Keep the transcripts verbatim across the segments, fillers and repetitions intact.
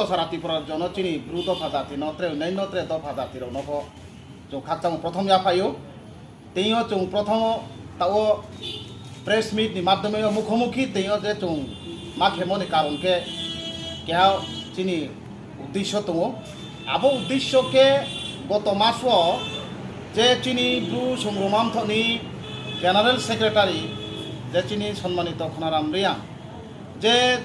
Sara Tripura jono chini bru dopha jati no tre nai no tre dopha jati rok no pho chwng khakchang prothom ya phaio. Teio chwng prothomo tao press meet ni madhyome o mukhomuki teio je chwng ma khemoni karon khe keha chini uddesho tongo. Abo uddesho khe goto maso je chini bru Songroma Mthohni General Secretary je chini Sonmanito Khonaram Reang je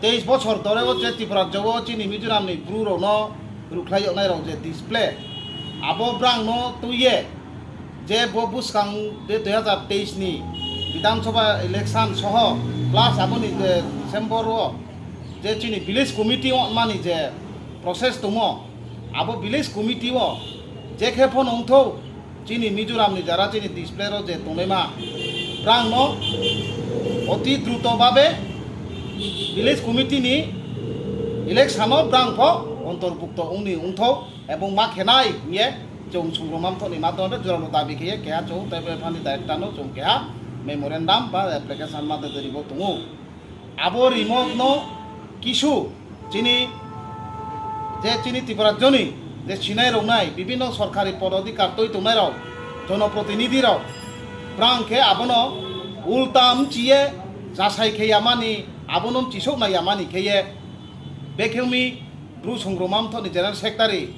teis bochor dhore o je Tripura jogo chini Mizoram ni bru rok no rukhlai yoknai rok je display abo brang no twiye je bo bwskang je dui hazar teis ni Bidhan Sabha election soho plus aboni je December o je chini village committee o mani je process tongo abo village committee o je khe phano wngthok chini Mizoram ni jara chini display rok je tonglaima brang no oti druto babe village committee ni election o brang pho ontorbukto wngni wngthok ebong ma khenai hiye chwng Songroma Mthohni madhyome jorano dabi kheye keha chwng tei bai phani director no chwng keha memorandum ba application ma dwdwribo tongo. Abo rimokno kisu chini je chini Tripura joni je sinai roknai bibinno sorkari pododhikar twi tongnai rok jonoprotinidhi rok brang khe abono ulta mchiye jasai khe yamani abono mchisok nai yamani kheye bekhemi bru Songroma Mthohni General Secretary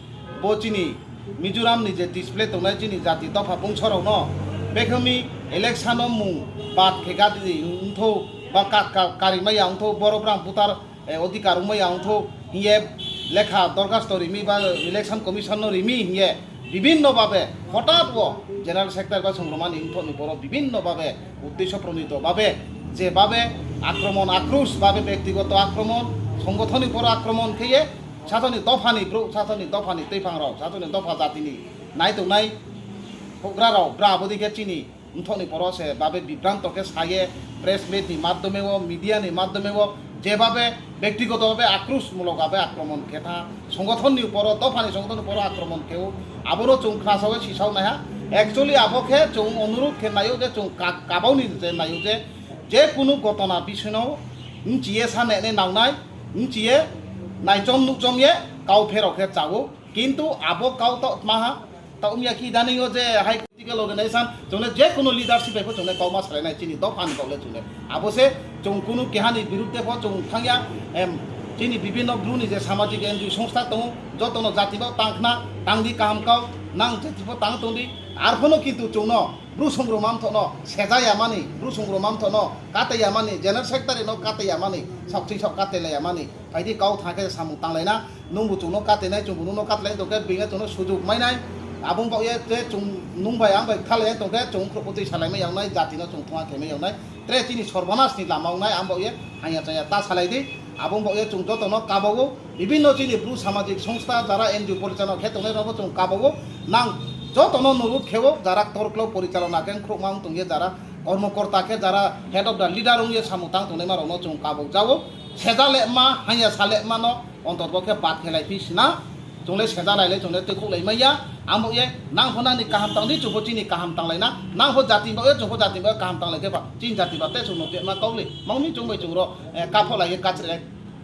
bo chini Mizoram ni je display tongnai chini jati dopha bungsorokno bekhemi election o mung bad khe gadi wngtho ba ka- ka- karimaya wngtho borok brang butar eh, odhikar wngmaya wngtho hiye lekha dorkhasto rimi ba election commission no rimi hiye bibinno babe hotat o General Secretary ba Songroma ni wngthokni borok bibinno babe uddesho pronito babe je babe akromon akrus babe bektigoto akromon songothoni poro akromon kheye Sasoni dophani bro, sasoni dophani twiphang rok, sasoni dopha jatini naitongnai hugra rok, bra abodi khe chini mthokni poro se babe bibranto khe saye press meet ni madhyome o, media ni madhyome o, je babe bektigoto babe akrus mulok babe akromon khe tha, songothon ni poro, dophani songothon ni poro akromon khe o, abono chwng khna sawi sisao naiha. Actually abo khe chwng onurudh khe naio je chwng ka-, kabau ni je naio je, je kunu gotona bisino mchiye sa nene nangnai, mchiye naichom nukchom ye kau pherok khe chao. Kintu abo kau to maha, ta umya ki dani o je hai political organization, chongle je kunu leadership bai pho chongle kau ma salai nai chini dophani kau le chongle. Abo se chong kunu kehani birudde pho chong thangya, em, chini bibinno bru ni je samajik N G O songstha tongo, jotono jati bo tangkhna, tangdi kaham kau, nang jati pho tang tongdi, arphono kintu chongno Bru Songroma Mthohno sejayamani, Bru Songroma Mthohno katayamani, General Secretary no katayamani, saukching sauk katelayamani, phaidi kau thangkhe samung tanglaina, nungbo chwngno katainai, chwngbo nungno katailai tongkhe, bini chwngno sujuk mainai, abong baoye te chwng nung bai ang bai thalai tongkhe, chwng khurokpotwi salaimai yawnai, jatino chwng thungha khaimai yawnai, tre chini sorbanasni lama wngnai, ang baoye hanya chaya ta salaidi. Abong baoye chwng jotono kabago, bibinno chini bru samajik songstha jara N G O porichalona khe tongnai rokbo chwng kabago, nang jotono nurut kheo jara torklo porichalona khe khurokma wng tongye jara kormokorta khe jara head of the leader wngye samung tang tongnaima rokno chwng kabok jago, seja lema hanya sa lema no ontor bo khe bad khelai phi sina. Chwngle seja lailai chwngle twi khuklai maya. Amo ye nang pho nangni kaham tangdi, chwng pho chini kaham tanglaina. Nang pho jati baoh ye, chwng pho jati baoh ye kaham tanglai khe ba chini jati ba tei chwngno tei ma kauli. Mangni chwng bai chwng ro, eh, kapho lai ye kachre lai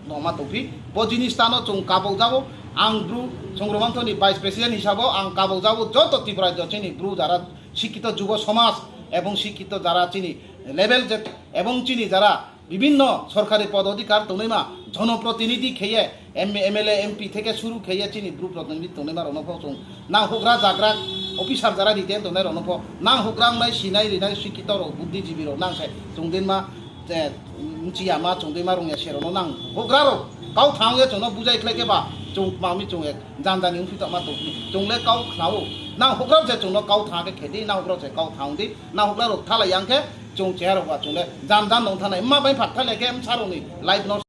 nongma tongphi. Bo jinis tano chwng kabok jago. Ang bru Songroma Mthohni vice president hisabo ang kabok jago joto Tripura rajyo chini bru jara sikkhito jubo somaj ebong sikkhito jara chini level je ebong chini jara bibinno sorkari pod odhikar tongnaima jonoprotinidhi kheye, M-, M L A, M P theke suru kheye chini bru protinidhi tongnaima rokno pho chwng nang hugra jagra officer jara rite tongnai rokno pho nang hugra wngnai sinai rinai sikkito rok buddhijibi rok nang se chwng dinma, eh, mchiya ma chwng dinma rungya se rokno nang hugra rok kau thang ye chwngno bujai khlai khe ba chwng mami chwng ek janjani wngphi tongma tongphi chwng le kau khnao nang hugra se chwngno kau thang khe khedi nang hugra se kau thang di. Nahugra rok thalai yang khe chwng cheha rok ba chwng le jan jan nong thanai ma bai phat thalai khe msa rok ni life no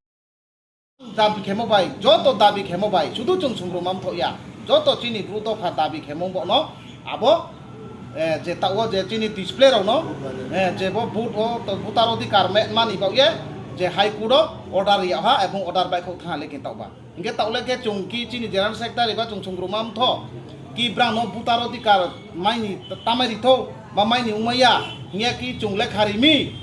dabi khemo bai joto dabi khemo bai sudu chwng Songroma Mthoh ya joto chini bru dopha dabi khemo bo no abo, eh, je ta o je chini display rok no, eh, je bo vote o to voter odhikar me mani ba ye je high court o order ya ha ebong order bai khok thang le kin ta ba. Hingke taule khe chwng ki chini general secretary ba chwng Songroma Mthoh ki brang no voter odhikar maini tamai ritho ba maini wngmaya hingya ki chwng lekha rimi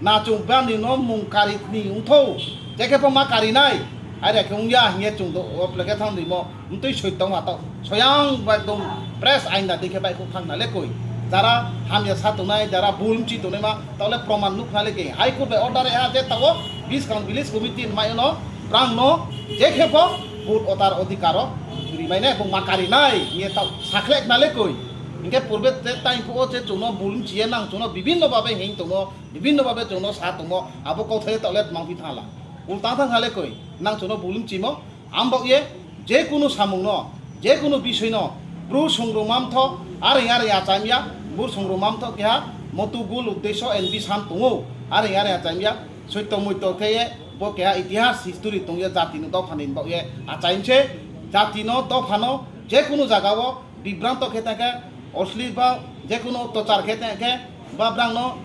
na chwng brani no mung kari ni wngtho je khe pho ma kari nai Aire khe wngya hingye chwng do o pleke thang dimo mtwi soi tong ma to soyang ba ekdom press aina dikhe bai khuk thang na le koi. Jara hamya sa tongnai, jara bul mchi tongnai ma to le proman nuk na le khe. High Court bai order ha je tawo Biskang Village Committee mai no brang no je khe bo vote otar odhikaro ri mai nai bo ma kari nai hingye taw sakhlek na le koi. Hingke purbe te tai phuo je chwng no bul mchi ye nang chwng no bibinno babe hing tongo, bibinno babe chwng no sa tongo, abo kok thai to le mang phi thala. Ul tang tang ha le koi, nang chwng no bul mchi mo, Ang bok ye je kunu samung no, je kunu bisoi no, bru songro mamtho, areng areng achaimya, bru songro mamtho keha, motu gul uddesho and vision tongo, areng areng achaimya, soito moito khe ye, bo keha itihas history tong ye, jati no dopha ni bok ye achaim se, jati no dopha no, je kunu jaga o, bibranto khe tang khe, osli ba je kunu ottochar khe tang khe, ba brang no,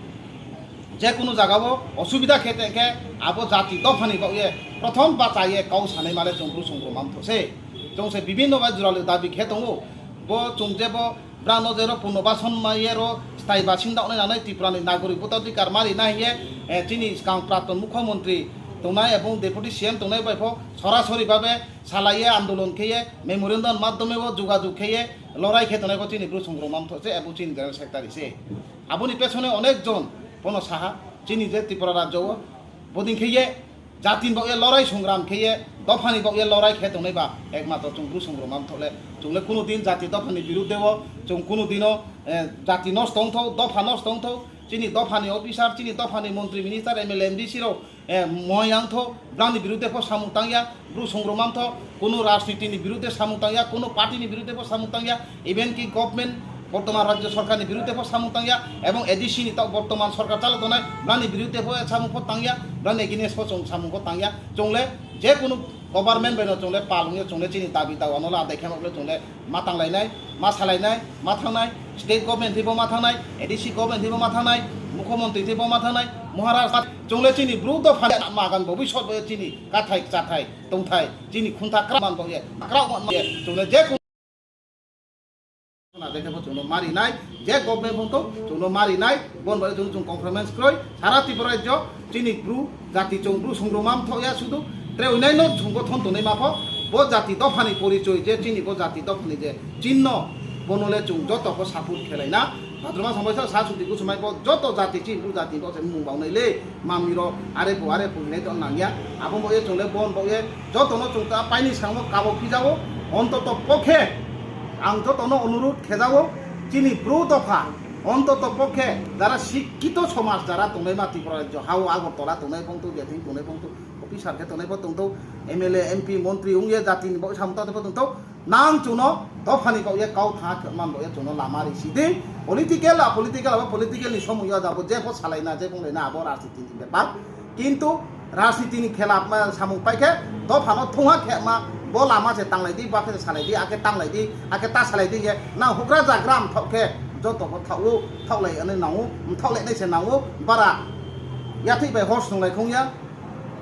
je kunu jaga o osubida khe tang khe abo jati dopha ni bok ye prothom bacha ye kau sanai male chwng bru songro mamtho se. Chwng se bibinno bai juralo dabi khe tongo. Bo chwng je bo brang no je ro punno bason ma ye ro stai basing da onai nanai Tripura ni nagorik bota dikar mari na hiye, eh, chini skang praton mukhyamantri tongnai ebong deputy C M tongnai bai pho sorasori babe salai ye andolon khe ye memorandum madhyome o jogajog khe ye lorai khe tonai bo chini bru songro mamtho se ebong chini general secretary se. Aboni pesone onek jon bono saha, chini je Tripura rajyo o, bodin khe ye jati ni bok ye lorai songram khe ye, dopha ni bok ye lorai khe tongnai ba, ekmatro chwng bru songram mamtho le, chwng le kunu din jati dopha ni birudde o, chwng kunu dino, eh, jati nosto wngtho, dopha nosto wngtho, chini dopha ni officer, chini dopha ni montri minister, M L A, M D C rok, eh, moyang tho, brang ni birudde pho samung tang ya, Bru songromam tho, kunu rajniti ni birudde samung tang ya, kunu party ni birudde bo samung tang ya, even ki government bortoman rajyo sarkar ni birudde bo samung tang ya, ebong A D C ni tok bortoman sarkar chalo tongnai, brani birudde bo samung pho tang ya, brani against pho chwng samung pho tang ya. Chwng le je kunu government bai no chwng le palung ya, chwng le chini dabi dawa no la adai khe ma le chwng le ma tang lainai, ma sa lainai, ma thangnai, state government thwibo ma thangnai, A D C government thwibo ma thangnai, mukhyamantri thwibo ma thangnai, Maharaj chwng le chini bru dopha ni ma gan bo bwi sot bo chini kathai chathai. Tongthai, chini khuntha krak man bok ye, krak man ye, chwng le je kunu na je khe bo chwng no mari nai, je government phung tong, chwng no mari nai, bon bai chwng chwng compromise kroi, sara Tripura rajyo, chini bru, jati chwng bru songromam thok ya sudu, tre unai no chwng gothon tongnai ma pho, bo jati dopha ni porichoi je chini bo jati dopha ni je chinno, bono le chwng joto pho support khelai na, Badruma sambai sa sa suti kusumai bo joto jati chini bru jati bo se mung bang nai le, Mami rok are phu are phu hinai tong nang ya. Abo bo ye chwng le bon bo ye joto no chwng ta paini sango kabo phijao. Ontoto pokhe ang joto no onurudh khejao chini bru dopha. Ontoto pokhe jara sikkito somaj jara tongnai ma Tripura rajyo hao Agartala tongnai bongtho, Bething tongnai bongtho, officer khe tongnai bo tongtho, M L A, M P, montri wng ye jati ni bo samung ta tongtho. Nang chwngno dophani kok ye kau tha man bo ye chwngno lama risi di. Political a political abo political ni somung ya jabo je pho salai na je bung lai na abo rajniti ni bepar. Kintu rajniti ni khela ma samung pai khe dophano thungha khe ma bo lama se tanglai di ba khe salai di ake tanglai di ake ta salai di ye nang hukra jagra mthok khe joto bo thau thok lai ani nangu mthok lai nai se nangu bara yathik bai hor sung lai khung ya.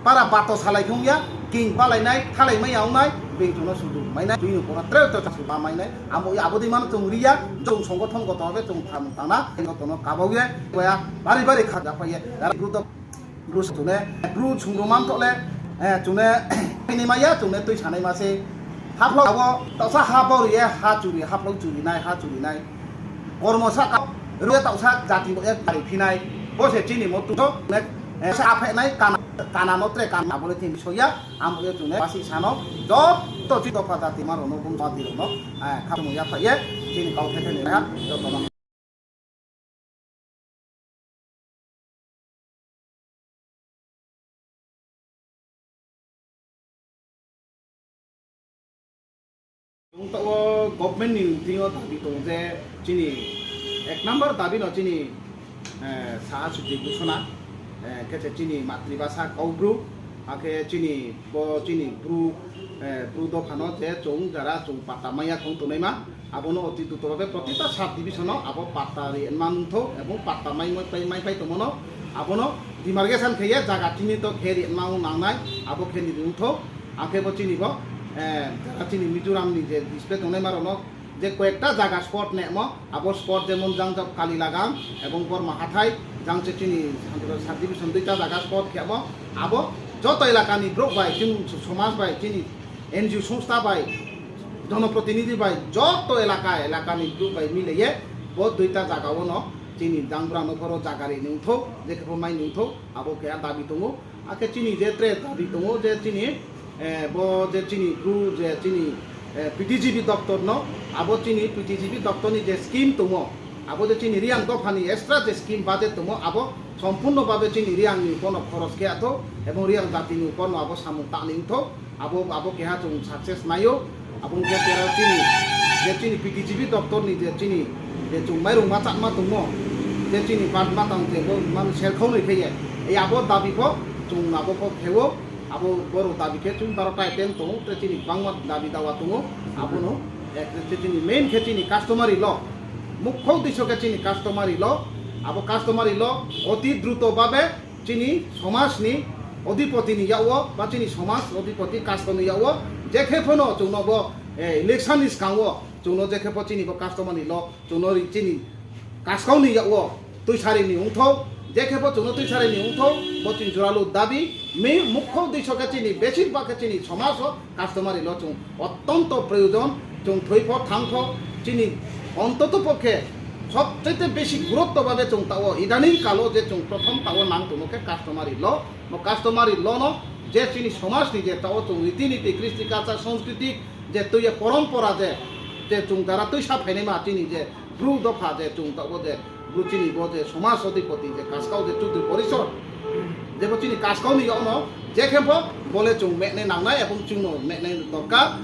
Para bato salai khung ya, king palai nai, thalai mai ya wngnai, beng chwngno sudu mai nai, bini pora tre to chasu ba mai nai, amo ya abo di mano chwng ri ya, chwng songothon goto be chwng tham tang na, joto no kabau ye, boya bari bari kha ja pai ye, dara bru to, bru chwng ne, bru chwng ro man to le, eh, chwng ne, ni ma ya, chwng ne twi sanai ma se, haplo abo, tasa ha bau ri ye, ha churi, haplo churi nai, ha churi nai, Kormo saka rwya tausa jati bo ek tari phinai. Bo se chini mo tu ne sa aphe nai kana kana no tre kana bo le tin soya amo ye tune basi sano joto chi dopha jati ma rono bung jati rono khamu ya phaye chini kau the the ni ha joto no. Chwng tabuk government ni thing o dabi tongo je chini ek number dabi no chini, eh, saha suti ghosona, eh, khe se chini matribhasha Kaubru, hakhe chini bo chini Bru, eh, Bru dopha no je chwng jara chwng patta maya thung tongnai ma. Abono oti duto babe protita sub division o abo patta ri manthok ebong patta mai mai pai mai pai tongmano abono demarcation khe ye jaga chini to khe ri manung nangnai abo khe ni wngthok akhe bo chini bo, eh, jaga chini Mizoram ni je display tongnai ma rok no je koyekta jaga spot ne mo abo spot jemon jang jok Kalilagang ebong Borma Hathai jang che chini sub division duita jaga spot khe mo abo Joto elakani borok bai, chini somaj bai, chini N G O songstha bai, jonoprotinidhi bai, joto elaka, elakani borok bai milaiye bo duita jaga o no chini Dangbra no phoro jaga rini wngthok, je khe bo mai wngthok, abo keha dabi tongo. Akhe chini je tre dabi tongo je chini, eh, bo je chini bru je chini, eh, P T G B doptor no, abo chini P T G B doptor ni je scheme tongo, abo je chini Reang dopha ni extra je scheme budget tongo, abo sompurno babe chini Reang ni bono khoros khe athok ebong Reang jati ni upor no abo samung tangni wngthok, abo, abo keha chwng success naio. Abo wngkhe tera chini, je chini P T G B doptor ni je chini, je chwng mairung ma chakma tongmo, je chini bat ma tang je bo man selkhau ni khe ye, ei abo dabi pho chwng abo pho kheo, abo borok dabi khe chwng baro tai teng tongo, tei chini bangma dabi dawa tongo, abono, eh, je chini main khe chini customary law, mukho diso khe chini customary law, abo customary law oti druto babe chini somajni odhipotini yago ba chini somaj odhipoti kastomni yago, je khe phano chwngno bo, eh, election ni swkango chwngno je khe pho chini bo kastomani lo chwngno ri chini kaskawni yago twisari ni wngthok, je khe pho chwngno twisari ni wngthok, bo chini joralo dabi, mi mukho diso khe chini besir bak khe chini somaj o customary law chwng ottonto proyojon, chwng thwi pho thang pho chini ontoto pokhe sobchaite besi gurutto babe chwng tao idaning kalo je chwng prothom tao nang tongmo khe customary law. Bo customary law no je chini somaj ni je tao chwng riti niti, kristi culture, sanskriti je twi ye porompora je, je chwng dara twi sa phainai ma chini je bru dopha je chwng tao je Bo chini bo je somaj odhipoti je kaskau je Chaudhary Porishod, je bo chini kaskau ni yago no je khe pho bole chwng meknai nangnai ebong chwngno meknai dorkar.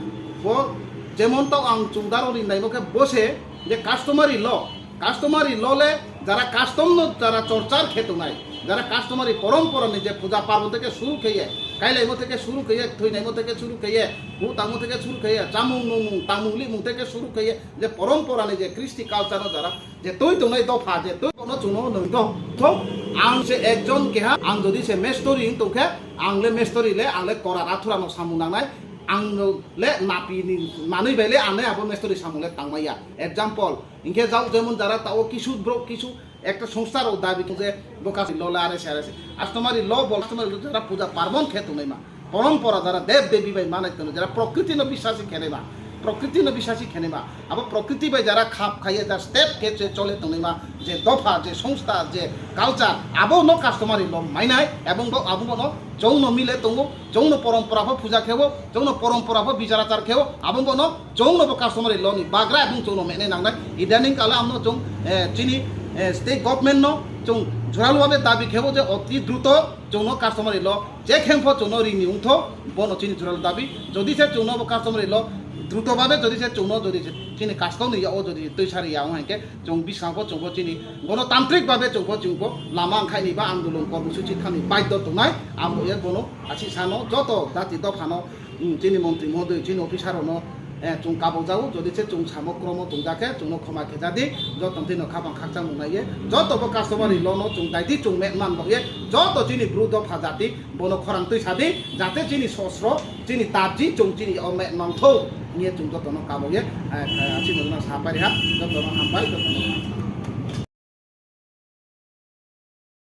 Bo jemon tao ang chwng daro ri naimo khe bo se je customary law, customary law le jara custom no jara chorchar khe tongnai, jara customary porompora ni je puja parbon theke suru khe ye, kailaimo theke suru khe ye, thwinaimo theke suru khe ye, hu tangmo theke suru khe ye, chamung nungmung, tangmung limung theke suru khe ye, je porompora ni je kristi culture no jara je twi tongnai dopha, je twi bono chwngno nung tong. Thok, ang se ekjon keha, ang jodi se mestori wng tongkhe, ang le mestori le, ang le korat athura no samung nangnai, ang no le napi ni manwi bai le ang le abo mestori samung le tangmaya. Example, hinkhe jao jemon jara tao kisu borok kisu ekta songstha rok dabi tong je bo kasi lo le are se are se. Customary law bol customary law jara puja parbon khe tongnai ma. Porompora jara dev devi bai manai tono, jara prokriti no bisasi khenai ma, prokriti no bisasi khenai ma, abo prokriti bai jara khap khaiye, jara step khe che chole tongnai ma, je dopha, je songstha, je culture, abo no customary law mainai, ebong bo abo no chwng no mile tongo, chwng no porompora pho puja khebo, chwng no porompora pho bichar achar khebo, abo bo no chwng no bo customary law ni bagra ebong chwng no mene nangnai. Idaning kala amno chwng, eh, chini, eh, state government no chwng joral babe dabi khebo je oti druto chwngno customary law je khengpho chwngno ringni wngtho, bono chini joral dabi. Jodi se chwngno bo customary law druto babe jodi se chwngno jodi se chini kaskau ni yago jodi twisari ya wng hwnkhe chwng biskango chwngbo chini gonotantrik babe chwngbo chwngbo lama wngkhaini ba andolon kormosuchi thani baidhyo tongnai. Abo ye bono asi sano joto jati dophano, mm, chini montri mohodoi, chini officer rokno, eh, chwng kabok jago, jodi se chwng samo kromo tongjakhe, chwngno khoma khe jadi, joto twi no khapang khakchangmung naiye, joto bo customary law no chwng daidi chwng me-, man bagye, joto chini bru dopha jati, bono khorang twi sadi, jate chini sosro, chini tabji, chwng chini o me-, mangtho, hiye chwng joto no kabok ye, eh, eh, chini no sapai ha, joto no hambai, joto no.